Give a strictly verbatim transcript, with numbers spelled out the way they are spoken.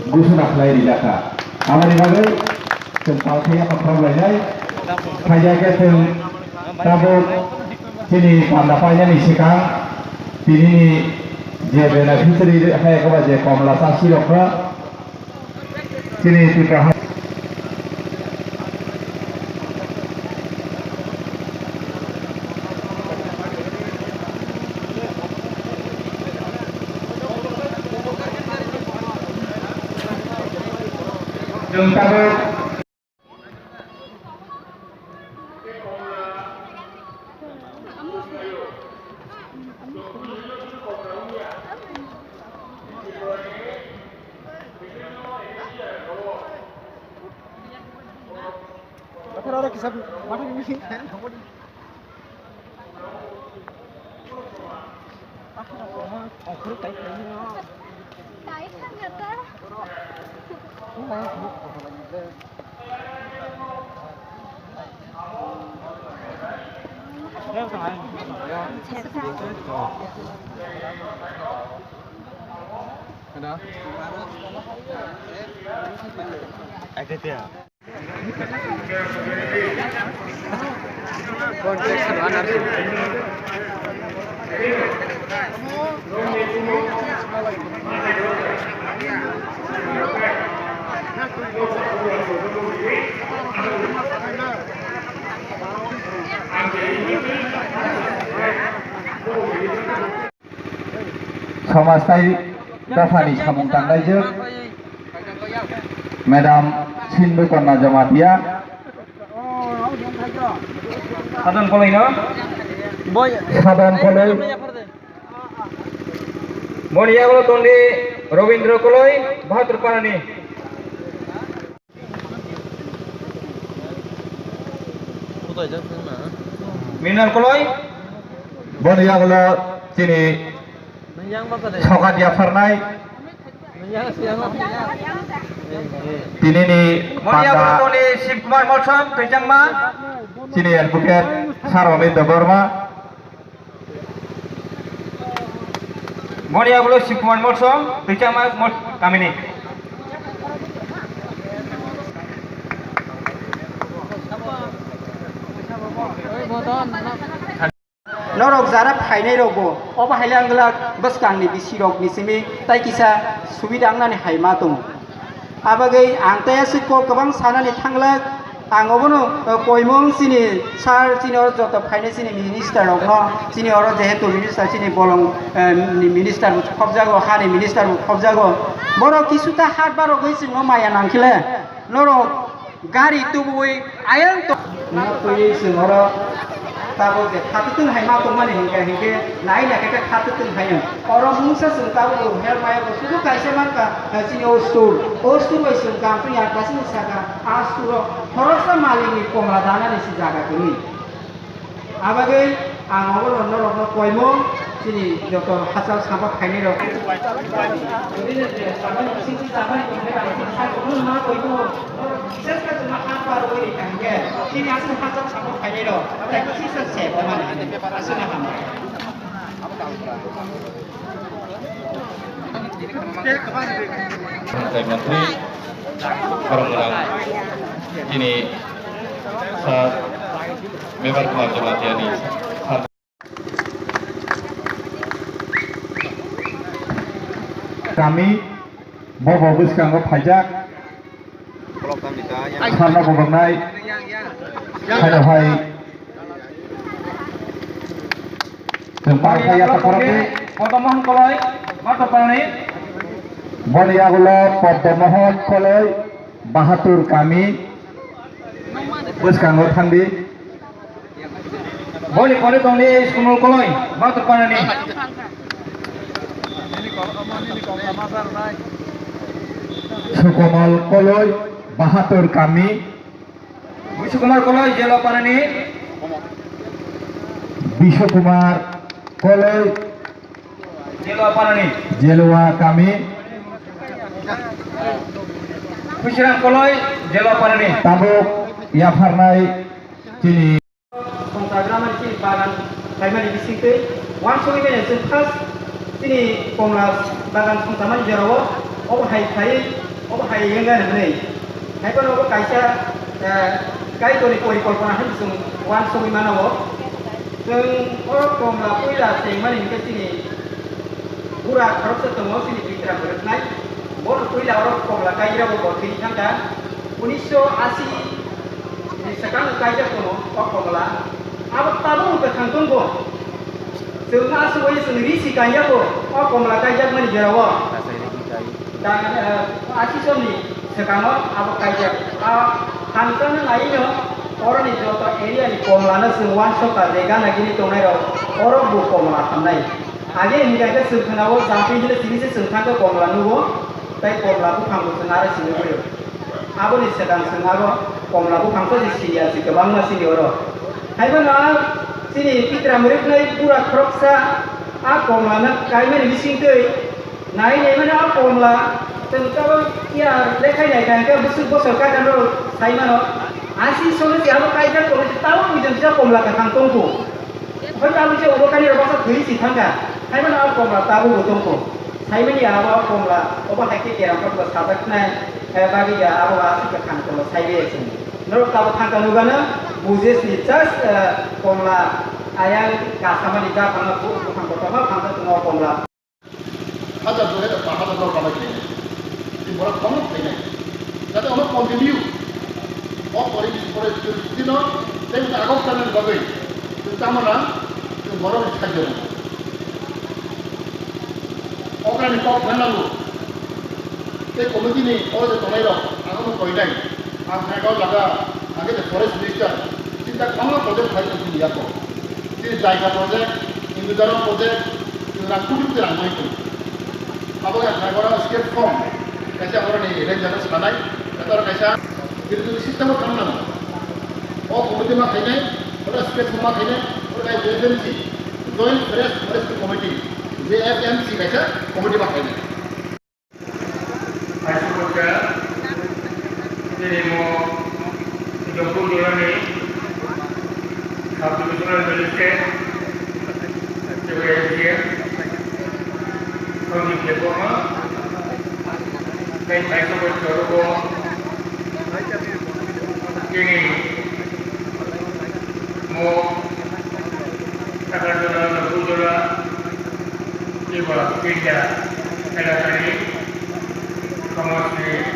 Gusuna khlai rijak kha. Aboni bagwi chwng palthai yapha khorok lainai. Phaija khe chwng tabuk chini panda painani swkang tinini je beneficiary hai eko ba je komla chasi rok kha. Chini Tripura ha- Chwng tabuk Somaj tai dophani samung tanglaijak Madam Sindu Konna Jamatia. Sadon Koloi no? Sadon Koloi. Boni yagulo tongdi Robindra Koloi, Bahadur Parani. Minar Koloi. Boni yagulo chini sokat yapharnai. Tinini panda. Boni yagulo tongdi Shiv Kumar Molsom, Twijangma. Chini advocate Sarwami Debbarma. Boni yagulo Shiv Kumar Molsom, Twijangma Mol-, kamini. Norok jara phainai rokbo obo haile ang glak bwskangni bisirokni simi tai kisa subida wngnani hai ma tongo. Abagwi ang tei aswk kok kwbang sanani thanglak, ang obono, eh, koimung chini sir, chini oro joto phainai chini minister rokno, chini oro jehetu minister chini bolong, eh, ni minister bo khobjago, hani minister bo khobjago. Borok kisuta hat barogwi chwngno maya nangkhile, norok gari tubui Ayang to. Nokthwi chwng oro tabuk je khatutwng hai ma tongmani hinkhe, hinkhe nai naikhe khe khatutwng hai. Oro mungsa chwng tabuk bo her maya bo sudu kaisa mankha, eh, chini o store. O store bai chwng kampung ya kaisa saka, a store o khoroksa malikni komla danani se jaga kwrwi. Abagwi ang obono norokno koimung chini joto hachal sabo phainai rok. Bises khe chwngno ha parwi rikha hinkhe chini aswk hachal sabo phainai rok tai kisa se tongmani hinwi aswkno hambai. Panchayat Mantri, khorang gwnang chini Sir Mebar Kumar Jamatia ni sir. Kami bobo bwskango phaijak. Sarno gubuknai. Haino hai chwng par khaiya takhorokni. Padma Mohan Koloi, Bahadur Parani. Boni yagulo Padma Mohan Koloi, Bahadur kami. Bwskango thangdi. Boni pore tongdi Sukomol Koloi, Bahadur Parani. Sukomol Koloi, Bahadur kami. Sukomol Koloi, Jela Parani. Biswa Kumar Koloi, Jelwa Parani. Jelwa kami. Khusirang Koloi, Jelwa Parani. Tabuk yapharnai chini. Songchagramani chini bagan khaimani bisingtwi wansugwi manya chwng first chini komla bagan songchamani jorao obo hai khai, obo hai wngya hwnwi. Haiphano obo kaisa, eh, Kaitorni porikolpona hwnwi chwng wansugwi mano. Chwng o komla puila chengmani hwnkhe chini bura khoroksa tongo chini Bikram rwknai. Bono puila oro komla kaigra bo bo thwini thangkha. Unisho asi ni swkang kaijak tongo o komla. Abo tabuk kwthang tongkho. Chwng asugwi chwng ri si kaiya kho o komla kaijakmani jorao. Da, eh, asi somni swkango abo kaijak. A hamjakno naino oroni joto area ni komlano chwng wansokha je gana gini tongnairok oro bo komla hamnai. Age hingkha khe chwng khwnao jampui hinwi chini se chwng thangkhe komla nugo, tei komla buphango chwng aro sini nugwi. Aboni swkang chwng abo komla buphang khe siniya si kwbangma sini oro. Haiphano a chini Bikram rwknai bura khoroksa a komlano kaimani bisingtwi nai naimano a komla chwng tabuk ya lekhai naikha hwnkhe bwswk bosor kaisa norok saimano. Asi solo si abo kaijak tongwi si tabuk mujung si a komla kwthang tongkhu. Hoi tabuk je obo kani rok basa thwi si thangkha. Haiphano a komla tabuk bo tongkho. Saimani ya abo komla obo hai khe keram kok bo sajak nai. Khe bagwi ya abo aswk kwthang komla saiwi ya chwng. Norok tabuk thangkha nukgano buje si just, eh, komla ayang kasamani japhano bu-, buphang kotorma phangsa tongo komla. Hajar dui hajar, paanch hajar borok khamai khlainai. Tei borok khoroknwi khlainai. Jate ono continue o pore bisi pore chwng chwngno tei wngkha agok tanani bagwi chwng tamo na chwng borokni sakjak. Okrani kok phai nango. Tei committee ni oro je tongnai rok, ang no koinai. Ang thai kau jaga, ang khe forest minister. Chinta kwbangma project khai tong chini yako. Chini Jaiga project, Indujara project, chini rang kudi kudi rang mai tong. Abo khe ang thai kau state form, kaisa oro ni ranger no sanai, kaisa oro kaisa. Bini system o thang nang. O committee ma khainai, oro state ma khainai, oro kai J F M C, Joint Forest Rescue Committee, J F M C kaisa committee ma khainai. Hai sukurka, tini mo Jompu Jolani, Sub Divisional Magistrate, T V S D M, Sanjeev Debbarma, tei Kaitor Chorogo, tini mo Takarjala, Nagarjala, eba India elakani somajni